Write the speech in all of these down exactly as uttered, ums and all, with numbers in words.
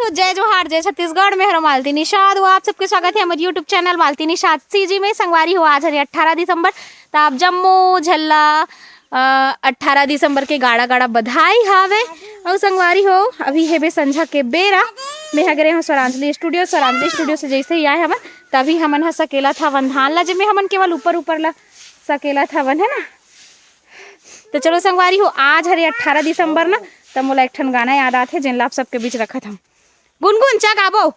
जय जोहार, जय छत्तीसगढ़, मैं हरो मालती निषाद। वो आप सबके स्वागत है हमारे YouTube channel Malti Nishad CG में। संगवारी हो, आज हरे अट्ठारह दिसंबर, त आप जम्मो झल्ला अट्ठारह दिसंबर के गाड़ा गाड़ा बधाई हावे। अउ संगवारी हो, अभी हेबे संझा के बेरा, मैं ह गरे हूँ स्वरांजलि स्टूडियो। स्वरांजलि स्टूडियो से जैसे ही आए हमन, तभी हमन ह सकेला थावन धान ला, जेमे हमन केवल ऊपर ऊपर ला सकेला थावन, है ना। तो चलो संगवारी हो, आज हरे अट्ठारह दिसंबर ना, त मोला एक ठन गाना याद आथे, जेन ला आप सबके बीच रखत हूँ। गुनगुन, चा गाबो।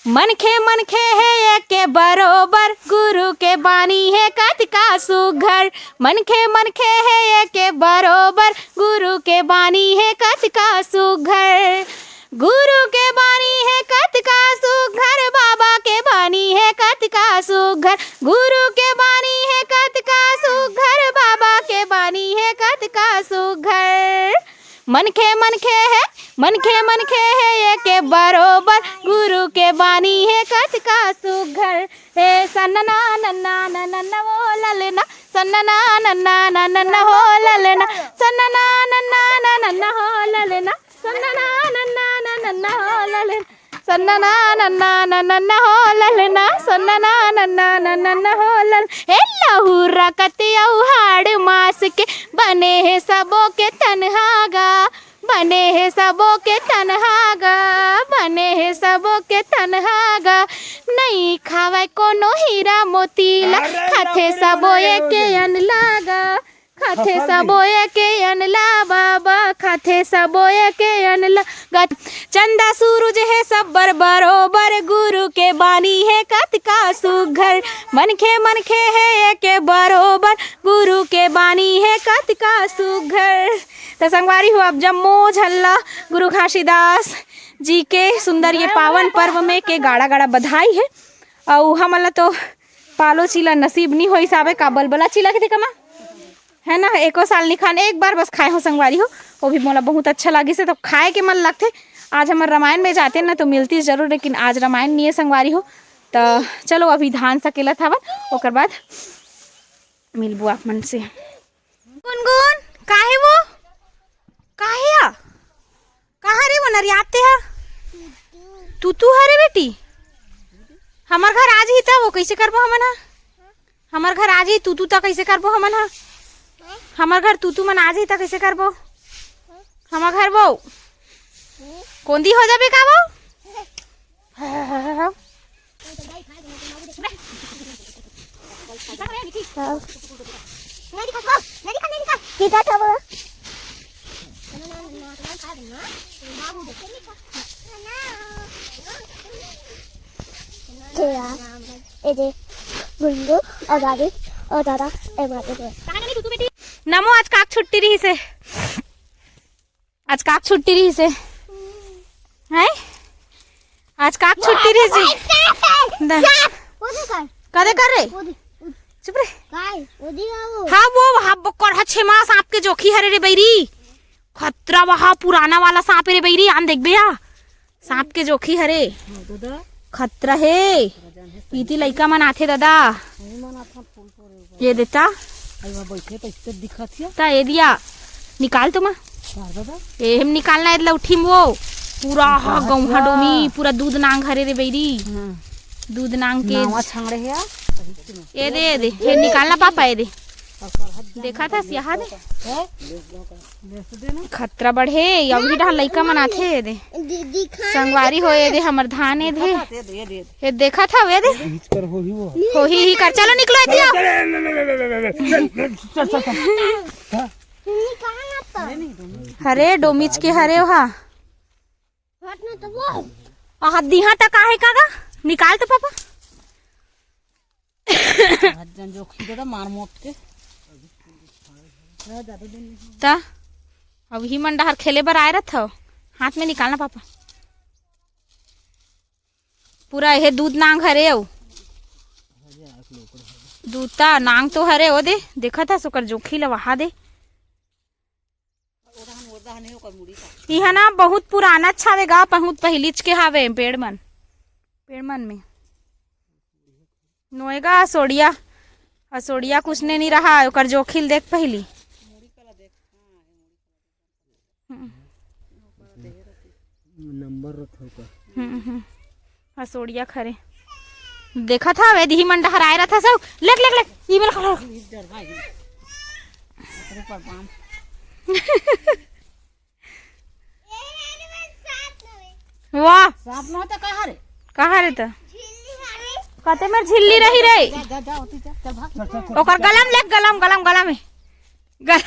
मनखे मनखे हे एके बरोबर, गुरु के बानी हे कतका सुघर। मनखे मनखे हे एके बरोबर, गुरु के बानी हे कतका सुघर। गुरु के बानी हे कतका सुघर, बाबा के बानी हे कतका सुघर। गुरु के बानी हे कतका सुघर, बाबा के बानी हे कतका सुघर। मनखे मनखे हे, मनखे मनखे हे एके बरोबर, गुरु के बानी हे कतका सुघर। हे सन्ना ना नन्ना ना नन्ना हो ललना, सन्ना ना नन्ना ना नन्ना हो ललना, सन्ना ना नन्ना ना नन्ना हो ललना, सन्ना ना नन्ना ना नन्ना हो ललना, सन्ना ना नन्ना ना नन्ना हो ललना, सन्ना ना नन्ना ना नन्ना हो लल। हे लहुरा कतियौ हाड़ मास के, बने हे सबो के तनहा गा, बने हे सबो के तनहा गा, बने हे सबो के तनहा गा। नइ खावय कोनो हीरा मोती ला, अरे खाथे बाप रे, सबो अरे एके बाप रे। अनला गा, खाथे सबो एके अनला बाबा, खाथे सबो एके अनला गा। चंदा सूरज हे सब बर बरोबर, गुरु के बानी हे कतका सुघर। मनखे मनखे हे एके बरोबर, गुरु के बानी हे कतका सुघर। त संगवारी हो, अब जम्मो झल्ला गुरु घासीदास जी के सुंदर ये पावन पर्व में के गाड़ा गाड़ा बधाई हे। अउ हमन ला तो पालो चीला नसीब नी होइस हावे, का बलबला चीला के देखा मा, है ना, एको साल नी खान, एक बार बस खाए हो संगवारी हो, वो भी मोला बहुत अच्छा लागिस हे। तो खाए के मन लगथे। आज हमर रामायण में जाते ना तो मिलतीस जरूर, लेकिन आज रामायण नी हे संगवारी हो। त चलो अभी धान सकेलत हवन, ओकर बाद मिलबो आप मन से। गुनगुन, काहे वो? काहे या? कहाँ रे वो नरियाते हा? तू तू हरे बेटी? हमर घर आ जही त वो कैसे करबो हमन हा? हमर घर आ जही तू तू त कैसे करबो हमन हा? हमर घर तू तू मन आ जही त कैसे करबो? हमर घर वो कोंदी हो जाबे का वो? ए दे, गुंगू और दादी और दादा, ए माते को। नमो, आज काक छुट्टी रहिसे। आज काक छुट्टी रहिसे। हैं? आज काक छुट्टी रहिसे। द- कदे कर रे? चुप रे। हाँ, वो वहाँ बकर ह छेमा सांप के जोखी हरे रे बैरी। खतरा वहाँ पुराना वाला सांप हे रे बैरी, आन देखबे या। सांप के जोखी हरे। खतरा हे। इति लइका मन आथे दादा। ये देता। ता ये दिया। निकाल तो मा। ए हम निकालना हे लौठी में वो। पूरा हा गौहा डोमी, पूरा दूध नांग हरे रे बैरी। दूध नांग के। नावा छांगड़े हे। ये दे, ये दे। ये निकालना पापा, ये दे। देखा था सियाहा दे। खतरा बढ़े, अभी डहार लइका मन आथे दे। संगवारी हो, ये दे हमर धान, ये दे। ये देखा था, ये दे। होही ही कर, चलो निकलो, ये दिया। हरे डोमिच के हरे ओहा। आहा, दिहा तक आहे का गा? निकाल तो पापा। आज जन जो खींचे तो मार मोट के। त अब ही मन डहार खेले बर आए रहत हव, हाथ में निकालना पापा। पूरा हे दूध नांग हरे अउ दूता नांग तो हरे ओ दे, देखत हस ओकर जोखी ल वहा दे। इहा ना बहुत पुराना हावे गा, बहुत पहिलीच के हावे पेड़ मन, पेड़ मन में नोएगा असोड़िया, असोड़िया कुछ ने नी रहा, ओकर जोखिल देख पहिली। हम्म। नंबर रखो का। हम्म, हम्म। हसोड़िया खरे। देखत हवे, दिही मन डहराए रथ सब। लेक, लेक, लेक। ई मेर खा। वाह। सांप न हो तो कहाँ रे? कहाँ रे तो? कते मेर झिल्ली रही रे। जा, जा, जा, होती जा, चल भाग। ओकर गलम लेक, गलम, गलम, गलम है। गल-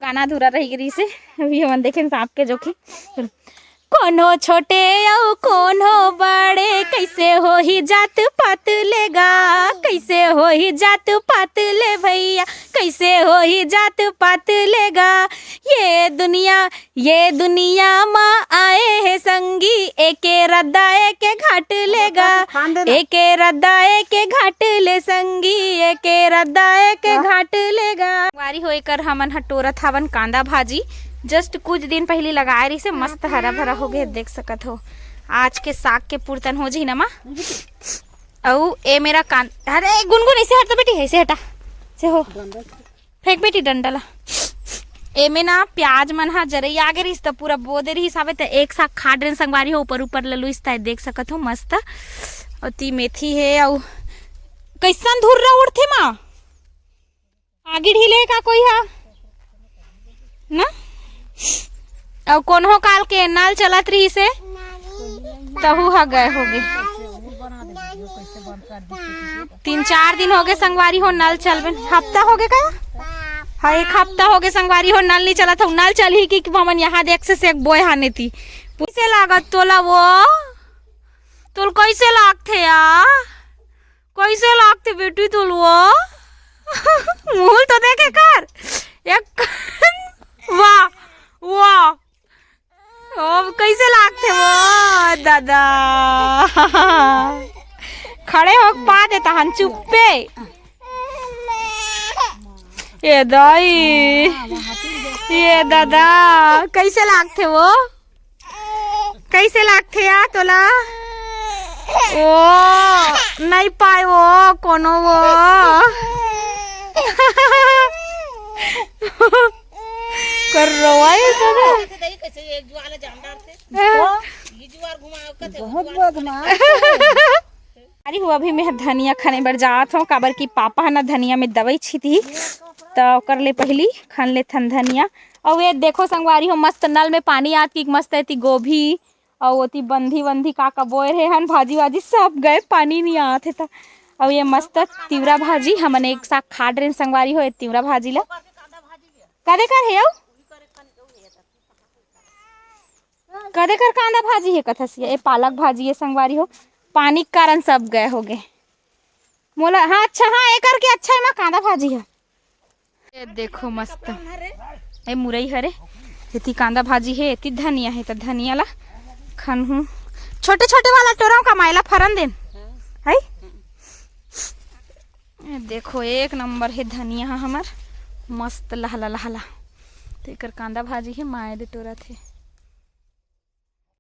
गाना अधूरा रहि गिस हे। अभी हमन देखेन सांप के जोखिम। कोनो छोटे अउ कोनो बड़े, कइसे होही जात पात ले गा, कइसे होही जात पात ले भइया, कइसे होही जात पात ले गा। ये दुनिया, ये दुनिया मा आए हे संगी, एके रद्दा एके घाट ले गा, एके रद्दा एके घाट ले संगी, एके रद्दा एके घाट ले गा। संगवारी हो, एकर हमन ह टोरत हवन कांदा भाजी। Just कुछ दिन पहिली लगाए रहिसे, मस्त हरा भरा हो गे, देख सकत हो। आज के साग के पुरतन हो जही नमा। अउ ए मेरा कान-, अरे गुनगुन, ऐसे हट तो बेटी, ऐसे हटा, से हो। फेंक बेटी डंडा ला। एमे ना प्याज मन ह जरई आगे रहिस त पूरा बो दे रहिस हवे, त एक साग खा डरेन संगवारी हो, ऊपर ऊपर ललुइस त देख सकत हो मस्त। अउ ती मेथी हे, अउ कइसन धुर्रा उड़थे माँ, आगी ढीले का कोई हा ना? अउ कोनो काल के नल चलत रहिस हे, तहू ह गए होगे। तीन चार दिन होगे संगवारी हो, नल चलबे, हफ्ता होगे का? हाँ, एक हफ्ता होगे संगवारी हो, नल नहीं चलत हो। नल चलही कि हमन यहाँ देख से, से एक बोय हाने ती। कइसे लागत तोला वो? तोल कइसे लागथे या? कइसे लागथे बेटी तोल वो? मुँह तो देखे कर। एक वाह, वाह। ओ, कइसे लागथे वो दादा? खड़े होके पा देता हन चुप्पे। ए दाई, ए दादा, कइसे लागथे वो? कइसे लागथे या तोला? ओ, नहीं पाए वो, कोनो वो। कर रोवाई तो ना। बहुत बदमाश। अरे हो, अभी मैं धनिया खने बर जात हूँ, काबर कि पापा ह ना धनिया में दवाई छिती, त ओकर ले पहिली खन लेथन धनिया। अउ ये देखो संगवारी हो, मस्त नल में पानी आत कि मस्त एती गोभी अउ ओती बंधी वंधी का का बोए रहे हन, भाजी वाजी सब गए, पानी नहीं आत हे त। अउ ये मस्त तिवरा भाजी हमन एक साथ खा डरेन संगवारी हो, ये तिवरा भाजी ला। कदे कर हे अउ? कदे कर कांदा भाजी हे कथसिया? ये पालक भाजी हे संगवारी हो, पानी के कारण सब गए होगे। मोला, हाँ, अच्छा, हाँ, एकर के अच्छा एमा कांदा भाजी हे। ये देखो मस्त, ए मुरई हरे, एती कांदा भाजी हे, एती धनिया हे, त धनिया ला खनहूँ। छोटे छोटे वाला टोरव का मायला फरन देन, है? ये देखो एक नंबर हे धनिया ह हमर, मस्त लहला लहला। त एकर कांदा भाजी हे, माय दे टोरत हे।